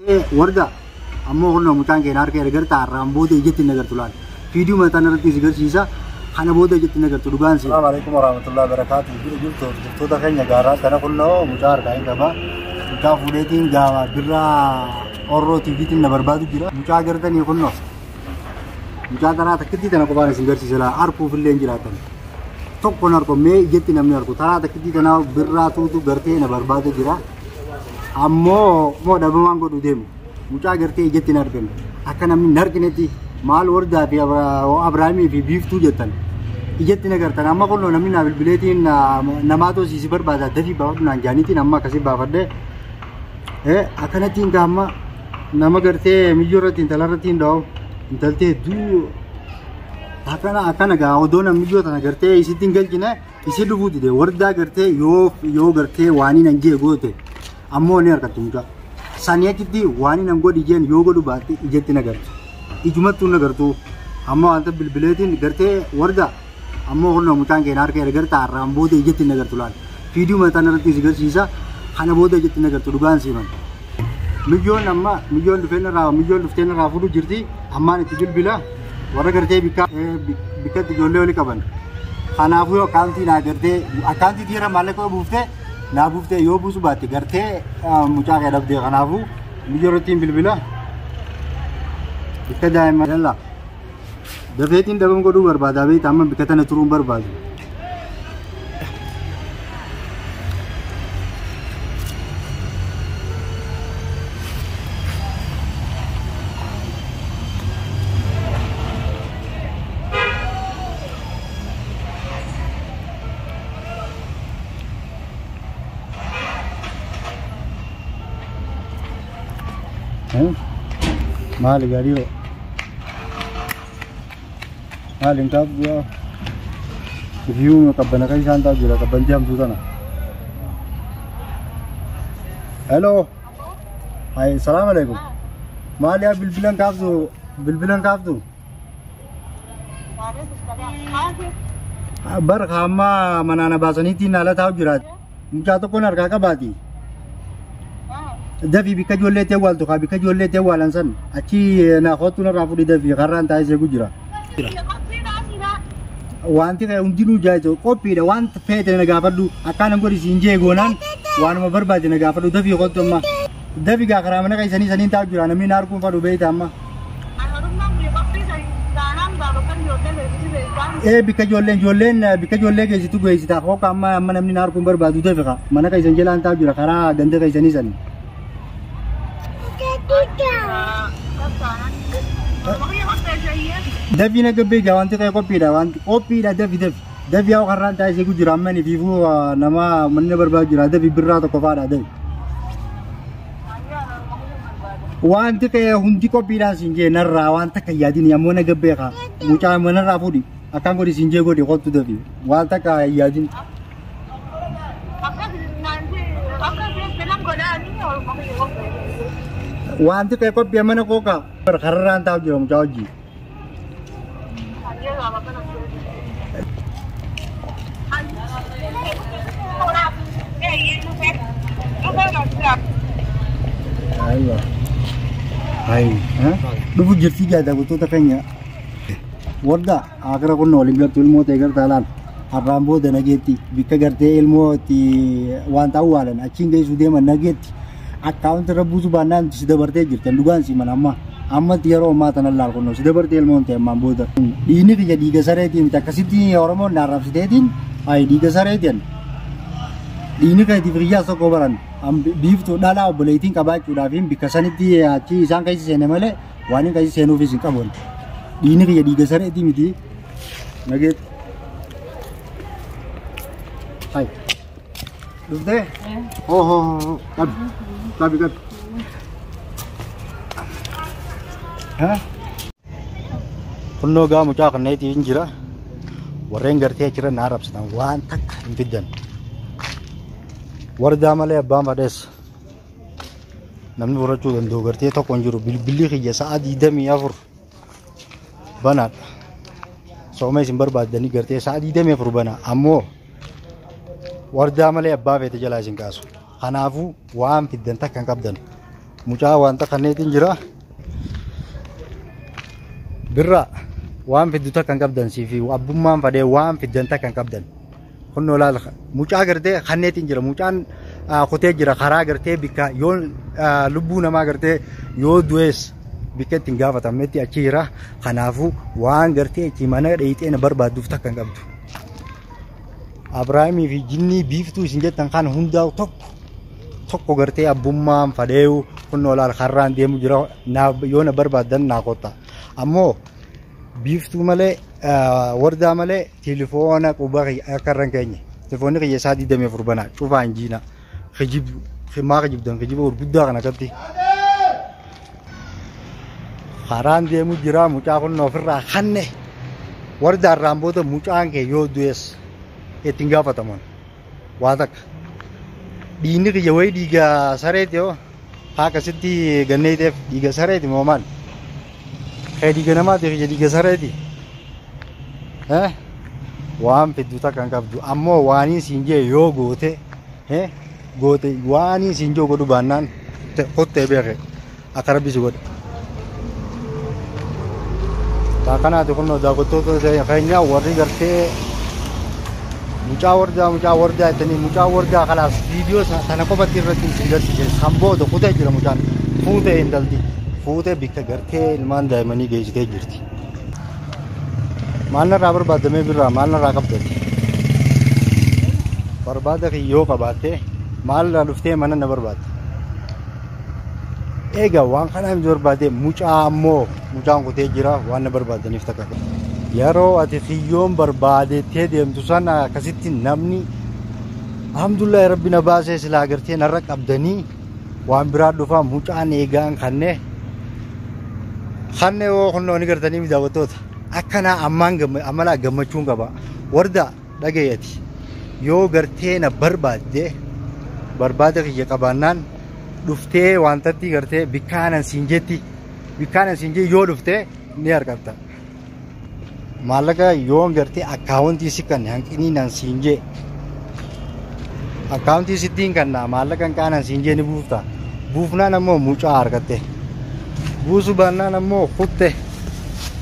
Warda ammoo kunoo mucaan keenya harka ergarta har'aan booda ijatti hin agartu laal. Viidiyoo mataan irratti si garsiisa. Kana booda ijatti hin agartu dhugaan si. Assalamu alaikum warahmatullahi wabarakatuh. Jiru jirtu hordoftoota keenya gaaraa kana kunoo mucaa harkaa hin qaba. Mucaa fuudheetiin gaama birraa Orroo TVtiin na barbaadu jira. Mucaa agartanii kunoo. Mucaa taraa takkittii tana qofaan isin garsiisa laa arguuf illee hin jiraatan. Tokkoon argu mee ijatti namni argu taraa takkittii tanaa birraa tuutu gartee na barbaadu jira. Ammoo moo dhabamaan godhu deemu. Mucaa gartee ijatti hin argan. Akka namni hin arginetti maal wardaa fi Abrahaamii fi biiftuu jettan. Ijatti hin agartan. Amma kunoo namni naa bilbileetiin namaatu si barbaada dafii baafadhu naan jaaniitiin amma akkasii baafadhee. Akkanattiin gaamma nama gartee miyyoo irratti intala irratti hin dha'u. Intaltee hedduu akkana akkana gaa odoo namni miyyoo tana gartee isitti hin galchine isi dhufuu dide wardaa gartee yoo yoo gartee waanii nan jee goote ammoo ni argattu mucaa. Sanii achitti waanii nan godhi jeen yoo godhu baatte ijatti hin agartu. Ijumattuu hin agartu. Amma wanta bilbileetiin gartee wardaa ammoo kunoo mucaan keenya harka ergarta har'aan booda ijatti hin agartu laal. Viidiyoo mataan irratti si garsiisa. Kana booda ijatti hin agartu dhugaan siiman. Miyyoon amma miyyoon dhufeen irraa miyyoon dhufteen irraa fuudhu jirti. Ammaan itti bilbila warra gartee bikka bikkatti ijoollee oli qaban. Kanaafuu yoo akkaantii naa gartee akkaantii dhiira maallaqa buuftee naa buuftee yoo buusu baatte gartee mucaa kee dhabdee kanaafuu miyyoo irratti hin bilbila. Bikka daa'imman yalla. Dafeetiin dhabam godhuu barbaada beekta amma bikka tana turuun barbaadu. Maali gaarii hoo? Maali hin kaaftu yaa? Ifiyuu qabbana kan isaan taa'u jira qabbantii hamtuu tana. Hello. Hai, salaam alaikum. Maali yaa bilbilan kaaftu bilbilan kaaftu? Bar hamma manaana baasaniitiin haala taa'u jira. Mucaa tokkoon harkaa qabaati. Dafii bikka ijoollee itti awwaaltu kaa bikka ijoollee itti awwaalan san achi naa kottu narraa fudhi dafii karraan taa'ee seegu jira. Wanti kee hundinuu jaajitu qophiidha wanta feete na gaafadhu akkaan godhi siin jee goonaan waanuma barbaade na gaafadhu dafii kottu amma. Dafii gaa karaa mana keessanii saniin taa'u jira namni na arguun fadhu beeyta amma. Bikka ijoolleen ijoolleen bikka ijoollee geessitu geessita hooka amma amma namni na arguun barbaadu dafi kaa mana keessan jalaan taa'u jira karaa ganda keessanii sanii. Dafii na gabbee jaa wanti kee qophiidha wanti qophiidha dafi dafi dafi yaa karraan taa'ee seegu jira amma ni fiifuu nama manni barbaadu jira dafi birraa tokko faadha dafi. Wanti kee hundi qophiidhaan siin jee narraa waan takka yaadini ammoo na gabbee kaa mucaa manarraa fuudhi akkaan godhi siin jee godhi kottu dafi waan takka yaadin. Wanti kee qophii mana kooka karraan taa'u jira mucaa hojii. Aywa. Hai, dhufu jirti daawwattoota keenya. Warda akira kun waliin gartuu ilmoo ta'e gartaa laal. Har'aan booda nageetti bikka gartee ilmoo itti waan ta'u waalan achiin geessuu deeman nageetti. Akkaawunti irra buusu baannaan si dabartee jirtan dhugaan si mana amma. Ammatti yeroo ammaa tana laal kunnoo si dabartee ilmoon ta'e ammaan booda. Dhiigni kiyya dhiiga sareetiin miti akkasitti Oromoon na arrabsiteetiin ayi dhiiga sareetiin. Dhiigni keetiif kiyyaas tokko baran biiftuu dhalaa obboleettiin qabaachuudhaaf bikka sanitti achi isaan keessa seene malee waan hin keessa seenuufis hin qabu. Dhiigni kiyya dhiiga sareetii miti. Nageetti. Hai. Dhuftee? Hoo hoo hoo qabi qabi qabi. Kunnoo gaa mucaa kanneetiin jira. Warreen gartee achirra na arrabsitan waan takka hin fiddan. Wardaa malee abbaan fadhees namni fudhachuu danda'u gartee tokko hin jiru. Bilbilli kiyya sa'a 24 banaadha. Sooma isin barbaaddanii gartee sa'a 24 bana. Ammoo wardaa malee abbaa feete jalaa isin kaasu. Kanaafuu waan fiddan takka hin qabdan. Mucaa wanta kanneetiin jira. Birraa waan fiddu takka hin qabdan sii fi abbummaan fadhee waan fiddan takka hin qabdan. Kunnoo laala mucaa gartee kanneetiin jira. Mucaan kutee jira karaa gartee bikka yoo lubbuu namaa gartee yoo du'es bikka ittiin gaafatamnetti achi jira. Kanaafuu waan gartee achi mana dheeyxee na barbaadduuf takka hin qabdu. Abrahaamii fi jinnii biiftuu isin jettan kan hundaa'u tokko tokko gartee abbummaan fadheewu kunnoo laala karraan deemu jira yoo na barbaaddan naa kotta. Ammoo biiftuu malee wardaa malee telefoona quba akka irra hin keenye. Telefoonni kiyya isaa 24 banaa cufaa hin jiina. Maa kijibdan kijiba gurguddaa kana akkatti. Karaan deemu jira mucaa kun ofirraa kanne wardaa irraan booda mucaan kee yoo du'es ittiin gaafataman waa takka. Dhiigni kiyya wayii dhiiga sareeti yoo haa akkasitti ganneeteef dhiiga sareeti moo maal? Kee dhiiga namaati kiyya dhiiga sareeti. Waan fiddu takka hin qabdu ammoo waanii siin jee yoo goote goote waanii siin jee godhu baannaan kottee beeke akka rabbi si godhe. Taakanaati kun daawwattoota keenya warri gartee mucaa wardaa jettanii mucaa wardaa kalaas viidiyoo sana qofatti irratti isin garsiise kan booda kutee jira mucaan fuutee intalti fuutee bikka gartee ilmaan daa'immanii geessitee jirti. Maal narraa barbaadamee birraa maal narraa qabdati? Barbaada kiyyoo qabaattee maal irraa dhuftee mana na barbaadde? Egaa waan kana hin barbaade mucaa ammoo mucaan kutee jira waan na barbaadaniif takka. Yeroo ati kiyyoon barbaadettee deemtu sana akkasitti namni alhamdulillah rabbi na baasee silaa gartee narra qabdanii waan biraa dhufaa mucaan eegaan kannee kannee hoo kunnoo ni gartanii daawwattoota. Akkanaa ammaan amalaa gammachuun qaba. Warda dhagayeeti yoo gartee na barbaadde barbaada kiyya qabaannaan dhuftee wantatti gartee bikkaanan siin jetti bikkaanan siin jee yoo dhuftee ni argatta. Maallaqa yoo gartee akkaawuntii si kanne hanqinii nan siin jee akkaawuntii sittiin kannaa maallaqa hin qaanan siin jee ni buufta. Buufnaan ammoo mucaa argatte. Buusuu baannaan ammoo kutte.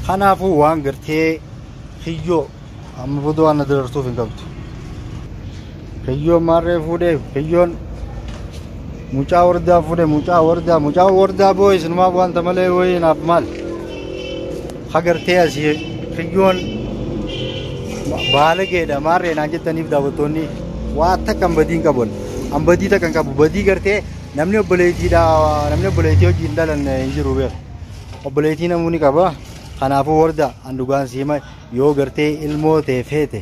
Kanaafuu waan gartee kiyyoo amma booda waan na dararsuuf hin qabdu. Kiyyoon maarree fuudhee kiyyoon mucaa wardaa fuudhee mucaa wardaa boo'is numaaf wanta malee wayii naaf maal. Hagartee asii kiyyoon baala geedha maarree naan jettaniif daawwattoonni waa takka hin badii hin qaban. An badii takka hin qabu badii gartee namni obboleettiidha namni obboleettii hojii hin dhalanne hin jiru beeku. Obboleettii namuu ni qaba. Kanaafuu warda an dhugaan siima yoo gartee ilmoo ta'e feete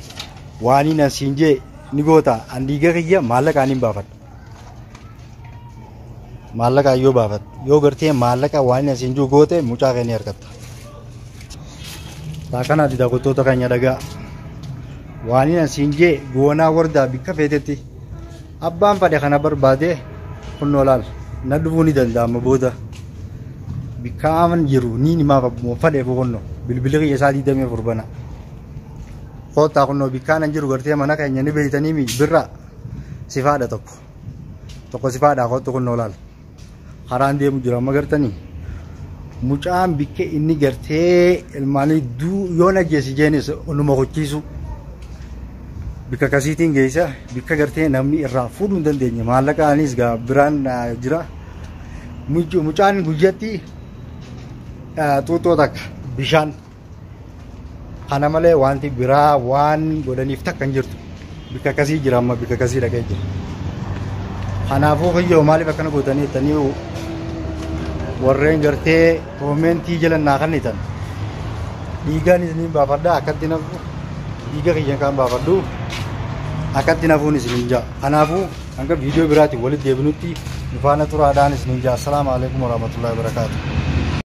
waan inni siin jee ni goota an dhiiga kiyya maallaqaan hin baafadhu. Maallaqaan yoo baafadhu yoo gartee maallaqa waan inni siin jiru goote mucaa kee ni argatta. Taakanaati daawwattoota keenya dhagaa waan inni siin jee goonaa wardaa bikka feetetti abbaan fadhe kana barbaade kunnoo laal na dhufuu ni danda'ama booda. Bikkaaman jiru ni himaaf abbuma fadhe boqonnoo bilbilli kiyya isaa 24 bana. Kottaa kunnoo bikkaanan jiru gartee mana keenya ni beeytanii birraa sifaadha tokko. Tokko sifaadha kottu kunnoo laal. Karaan deemu jira amma gartanii. Mucaan bikke inni gartee ilmaanii yoo na geessi jeenis numa kochiisu. Bikka akkasiitiin geessa bikka gartee namni irraa fuudhuu hin dandeenye maallaqa anis biraan jira. Mucaan guyyatti xuuxoo takka bishaan kana malee wanti biraa waan godhaniif takka hin jirtu. Bikka akkasii jira amma bikka akkasii dhaqee jira. Kanaafuu kiyyoo maaliif akkana gootanii jettanii warreen gartee koomentii jala naa kennitan. Dhiigaan isiniin baafadha akkatti nafu dhiiga kiyyan kan baafadhu akkatti nafuun isiniin ja'a. Kanaafuu hanga viidiyoo biraatiin walitti deebinutti nu faana turaadhaan isiniin ja'a. Assalaamu alaikum warahmatullahi wabarakaatuh.